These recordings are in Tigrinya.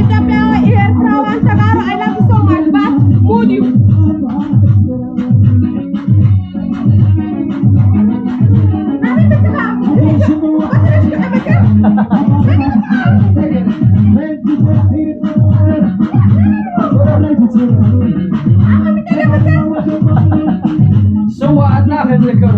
ኢትዮጵያዊ ኤርትራውያን ተጋሩ I love you so much። ባት ሙድ እዩ። ስዋኣትና ክንዝክሮ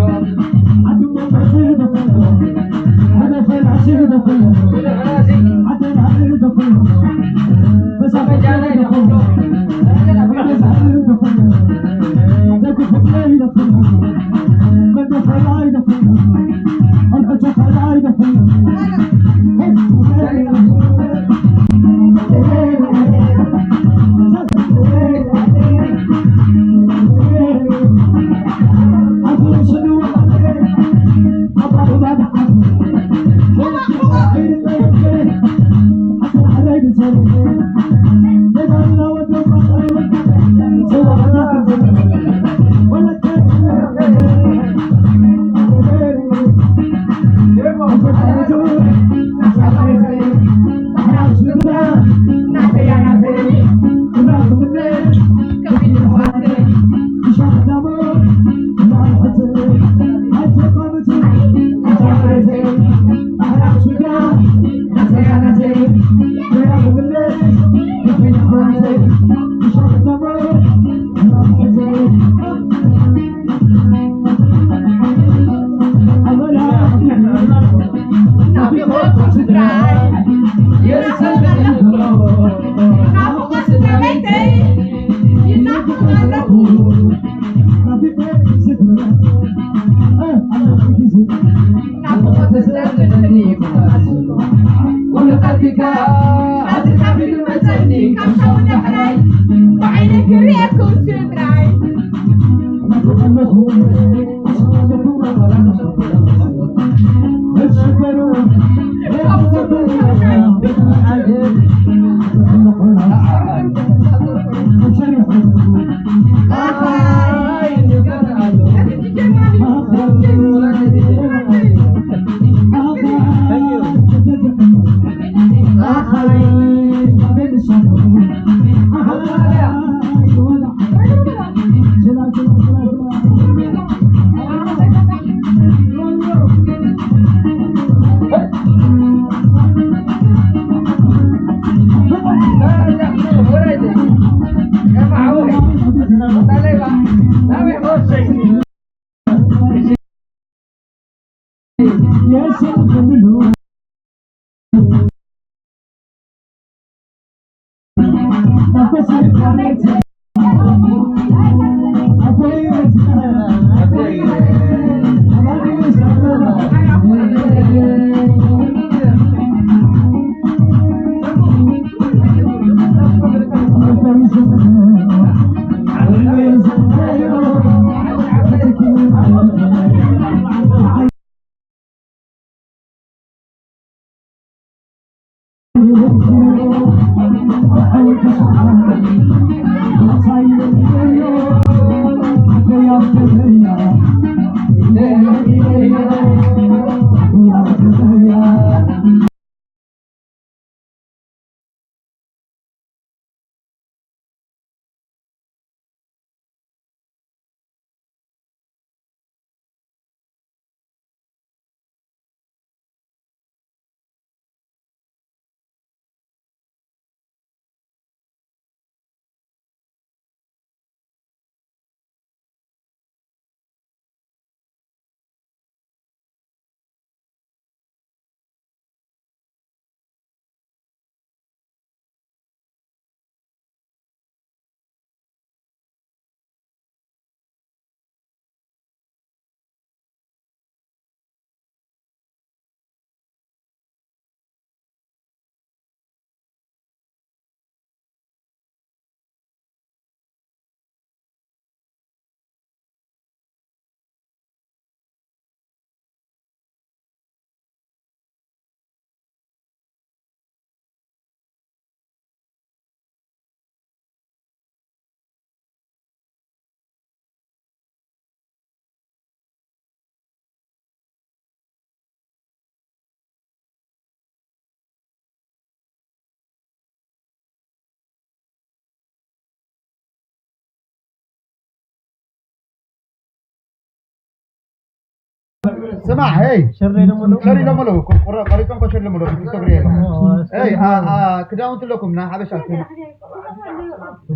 ስማዕ፣ ሄይ። ሸር ኢሎም ኣለዉ። ሸር ኢሎም ኣለዉ። ቆ-፣ ቆረ-፣ ቆሪጾም እኮ ሸር ኢሎም ኣለዉ። ቲክቶክ ሪኤ ኣለኹ። ኦ፣ ሄይ፣ አ፣ አ፣ ክዳውንቲ ኣለኩም፣ ናይ ሓበሻ።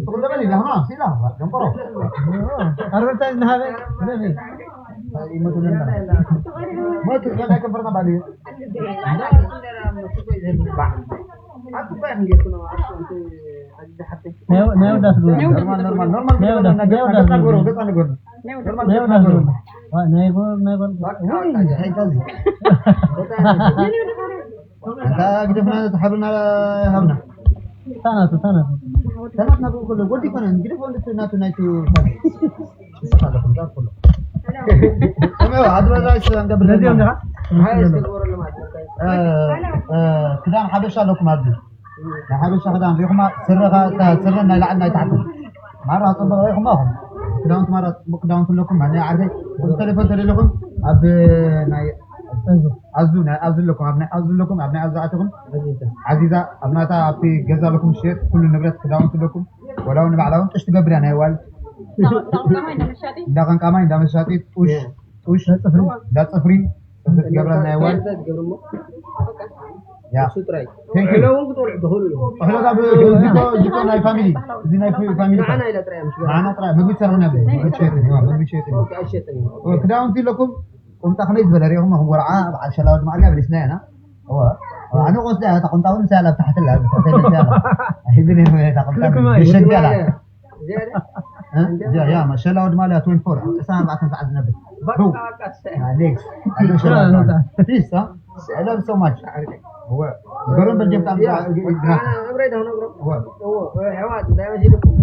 ትቕደመኒ ኢላ፣ ሃማ፣ ሲላ፣ ደንቆሮ። ኣድቨርታይዝ ንሃበ፣ ዘቢ። ይመቱልና። ሞቱ፣ ከናይ ከንፈርና ባልዩ። ናይ፣ ናይ ወዳት ግበሩ። ኖርማል፣ ኖርማል፣ ኖርማል፣ ናይ ወዳት፣ ገጽ ናይ ወዳት ኣንግበሩ፣ ግበሩ። ገጽ ኣንግበሩ። ኖርማል፣ ናይ ገጽ ወዳት ኣንግበሩ። ግበሩ። ዋ፣ ናይ ጎ-፣ ናይ ጎ-፣ በቃ፣ ውይ። በቃ፣ ሓይታዚ። በቃ፣ ኣንታ ግደፍና፣ ተሓብና፣ ሃብና። ታናቱ፣ ታናቱ። ታናትና ብኡ ከሎ፣ ወዲ ኮነ፣ ግደፎ፣ እንድቱ፣ ናቱ፣ ናይቱ፣ ንስኻ ኣለኹም፣ ዳር ኩሎ። እሞ፣ ኣድቨርታይዝ እንገብር ነዚኦም ኣለና። ዲኻ? ሃይ፣ እስኪ ግበረሎም፣ ኣድቨርታይዝ። እ፣ እ፣ ክዳን ሓበሻ ኣለኩም ኣብዚ። ናይ ሓበሻ ክዳን ሪኹማ፣ ስረኻ፣ እታ ስረን ናይ ላዕሊ ናይ ታሕትን። ማራ ጽቡቕ ሪኹማ ኢኹም። ክዳውንቲ ማራ ጽቡቕ ክዳውንቲ ኣለኩም። ማን ዓርከይ፣ ቁጽሪ ተሌፎን ተደሊኹም ኣብ ናይ ኣዙ፣ ናይ ኣዙ ኣለኩም፣ ኣብ ናይ ኣዙ ኣለኩም፣ ኣብ ናይ ኣዙ ኣቲኹም። ዓዚዛ፣ ኣብ ናታ ኣብቲ ገዛ ኣለኩም ሸየጥ፣ ኩሉ ንብረት ክዳውንቲ ኣለኩም። ወላ እውን ንባዕላ እውን ጡሽ ትገብር እያ ናይ ዋል። እንዳ ቀምቃማይ፣ እንዳ መሻጢ። እንዳ ቀምቃማይ፣ እንዳ መሻጢ፣ ጡሽ፣ ጡሽ፣ እንዳ ጽፍሪ። እንዳ ጽፍሪ፣ ጽፍሪ ትገብራ ናይ ዋል። ያ። እሱ ጥራይ። ቴንክ ዩ። ጥሕሎ እውን ክትበልዑ ትኽእሉ ኢኹም። ጥሕሎ ካብ ዚኮ፣ ዚኮ ናይ ፋሚሊ። እዚ ናይ ፋ-፣ ፋሚሊ ንዓና እኮ። ኢላ ጥራይ እያ፣ ምስ ንዓና ጥራይ። ምግቢ ትሰርሕና፣ ምግቢ ትሸይጥን፣ እዋ፣ ምግቢ ትሸይጥን። ኦኬ፣ ኣይሸጥን እዩ። ኦኬ። ክዳውንቲ ኣለኩም? ቁምጣ ከመይ ዝበለ ሪኢኹም ኢኹም? ወርዓ በዓል ሸላዊ ድማ ኣልያ በሊስና ኢና። እወ። እወ፣ ኣነ ቆስዳ እያ፣ እታ ቁምጣ እውን ንሳ ያላ ኣብ ታሕቲ ኣላ፣ ኣብ ታሕቲ ንሳ ያላ። ኣይብልን እየ፣ እታ ቁምጣ ክልክም እዩ። ብሸንዲ ኣላ። ዝያዳ? እ? ያ፣ ያ፣ ማ ሸላዊ ድማ ኣልያ ትዌንቲ ፎር፣ ዕስራን ኣርባዕተን ሰዓት ዝነብር። በቃ፣ ዶ። በቃ፣ እሰይ። ያ፣ ኔክስት። ኣዶ ሸላዊ ድማ። ፒስ፣ አ? I love you so much። እወ። ገረም በጀምታ እያ፣ እያ። ኣነ እብረይ ዶ ነግሮ? እወ። እወ፣ ኣሕዋት፣ እንታይ መሲልኩም?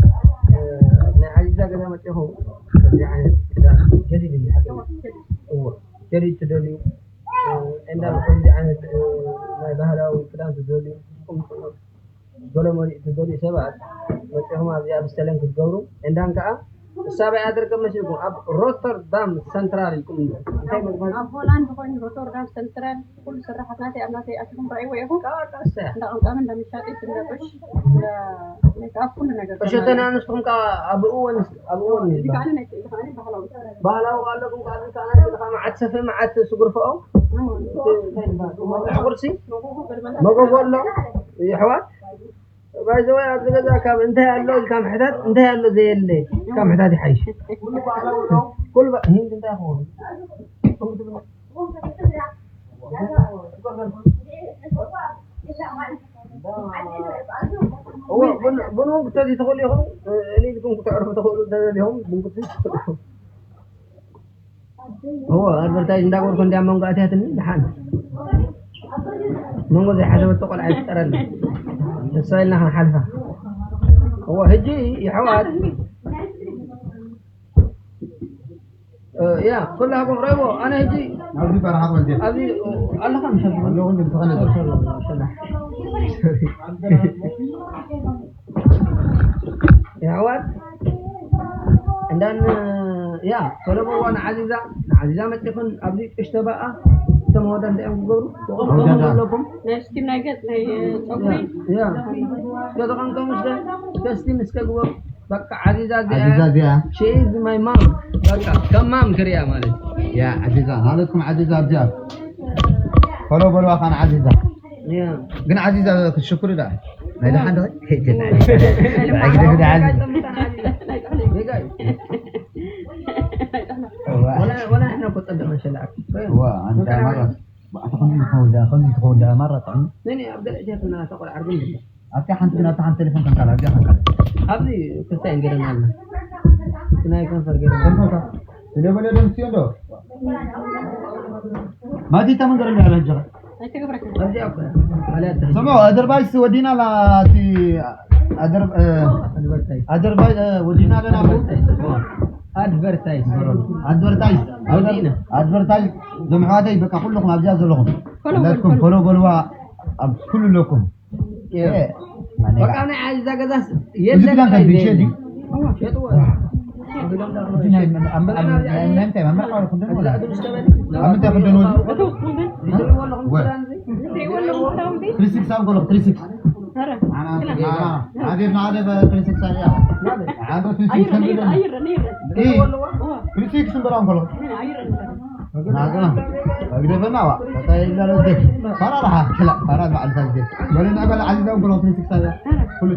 እ፣ ናይ ዓዚዛ ገዛ መጺኹም፣ ከምዚ ዓይነት ክዳን ጀዲድ እዩ፣ ሓቂ። እወ። ጀዲድ ትደልዩ፣ እ፣ እንዳ ከምዚ ዓይነት፣ እ፣ ናይ ባህላዊ ክዳን ትደልዩ፣ ቁምጥዑ፣ ገለመሊኡ ትደልዩ ሰባት መጺኹም ኣብዚኣ ብሰለም ክትገብሩ፣ እንዳ ከኣ እሳበይ ኣደርገ መሲልኩም ኣብ ሮተርዳም ሰንትራል ኢልኩም እንዶ። እንታይ መግባል? ኣብ ሆላንድ ኮይኑ ሮተርዳም ሰንትራል ኩሉ ስራሓት ናተይ ኣብ ናተይ ኣቲኹም ረኣይዎ ኢኹም። እንዳ ቀምቃሚ፣ እንዳ መሻጢት፣ እንዳ ጡሽ፣ እንዳ ሜክኣፕ፣ ኩሉ ነገር። እሸተና ንስኹም ከኣ ኣብ እወን፣ ኣብ እወን እዩ እዚ ዝበሃል። ከኣ ናይ ክእሊ ከኣ ባህላዊ። ባህላዊ ኣለኩም ከኣ፣ እዚ ከኣ ናይ ክእሊ ከኣ መዓት ሰፈ፣ መዓት ስጉርፈኦ። እዎ። እቲ እንታይ ዝበሃል? መብልዒ ቁርሲ? መጎጎ በልበል። መጎጎ ኣሎ፣ የሕዋት። ባይ ዘ ወይ ኣብዚ ገዛ ካብ እንታይ ኣሎ ኢልካ ምሕታት፣ እንታይ ኣሎ ዘየለ ኢልካ ምሕታት ይሓይሽ። ኩሉ በ-፣ ሂንድ እንታይ ይኸውን? እዎ፣ ቡን፣ ቡን እውን ክትሰትዩ ትኽእሉ ኢኹም። እልልኩም ክተዕርፉ ትኽእሉ እንተደሊኹም፣ ቡን ክትሰትዩ ትኽእሉ ኢኹም። እዎ፣ ኣድቨርታይዝ እንዳገበርኩ እንድያ መንጎ ኣትያትኒ፣ ደሓን። መንጎ ዘይሓሰበቶ ቆልዓ ይፍጠረልና። እሷ ኢልና ክንሓልፋ። እዎ፣ ሕጂ የሕዋት። እ፣ ያ፣ ኩላኩም ረይዎ፣ ኣነ ሕጂ ኣብዚ በረኻ ቆልጀ። ኣብዚ ኣለኻ ምሸት? ኣለኹ፣ እንድም ተኸነ። ሰላም። የሕዋት እንዳን ያ ቶሎ በልዋ ንዓዚዛ ንዓዚዛ መፂኹን ኣብዚ ቅሽተ በኣ እቶም ወዳ እንታይ እዮም ክገብሩ ኣለኩም። ናይ ስኪን ናይ ገፅ ናይ ፀጉሪ ያ ገዝኾም ከም ስደ ተስቲ ምስ ከግበሩ በቃ ዓዚዛ እዚኣ ዓዚዛ እዚኣ she is my mom በቃ ከም ማም ክሪያ ማለት ያ ዓዚዛ ናለትኩም ዓዚዛ እዚኣ ቶሎ በልዋ ካን ዓዚዛ ያ ግን ዓዚዛ ክትሽኩሪ ዳ ናይ ደሓን ዶ ወላ ወላ እሕና እኮ ጸበቕ ሸላዕ ዋ ኣንታ ማለት ኣታ ከምዚ ትኸውን ዳ ከምዚ ትኸውን ዳ ማራ ጥዕም ነኒ ኣብ ገለ እሸትና ተቆልዓ ግን ኣብታ ሓንቲ ናብታ ሓንቲ ቴሌፎን ከንካላ ኣብዚኣ ከንካላ ኣብዚ ክልተ እየን ገይረና ኣለና ናይ ከንፈር ገይረና ከንፈርካ ስለ በለ ደምስዮ ዶ ማቲታ ምን ገረና ያለ ጀረ ኣብዚኣ እኮ ካልያ ስሙ ኣደርባይስ ወዲና ላቲ ኣደርባይ ወዲና ለና ኣድቨርታይዝ ኣድቨርታይዝ ወዲና ኣድቨርታይዝ ዞም ኣሕዋተይ በቃ ኩልኹም ኣብዚኣ ዘለኹም ኩላትኩም ፎሎ በልዋ ኣብ ኩሉ ኣለኩም በቃ ናይ ዓዚዛ ገዛስ እዚ ክዳን ከቢድ ሸዲ ሸጥዎ እዚ ናይ እንታይ መመርሓ ክደን ወላ ኣብ ምንታይ ክደን ወላ ትሪስክስ ኣብ ጎለኹ ትሪስክስ ዓደብ ንዓደብ ትሪስክስ ኣያ ዓደብ ትሪስክስ ከቢድ ትሪስክስ እምበራ እንከሎ ናገና ግደፈና ዋ ፈራራሓ ክላ ፈራ በዓል ሳግዜ በለና በለ ዓዚዛ እንከሎ ትሪስክስ ኣያ ኩሉ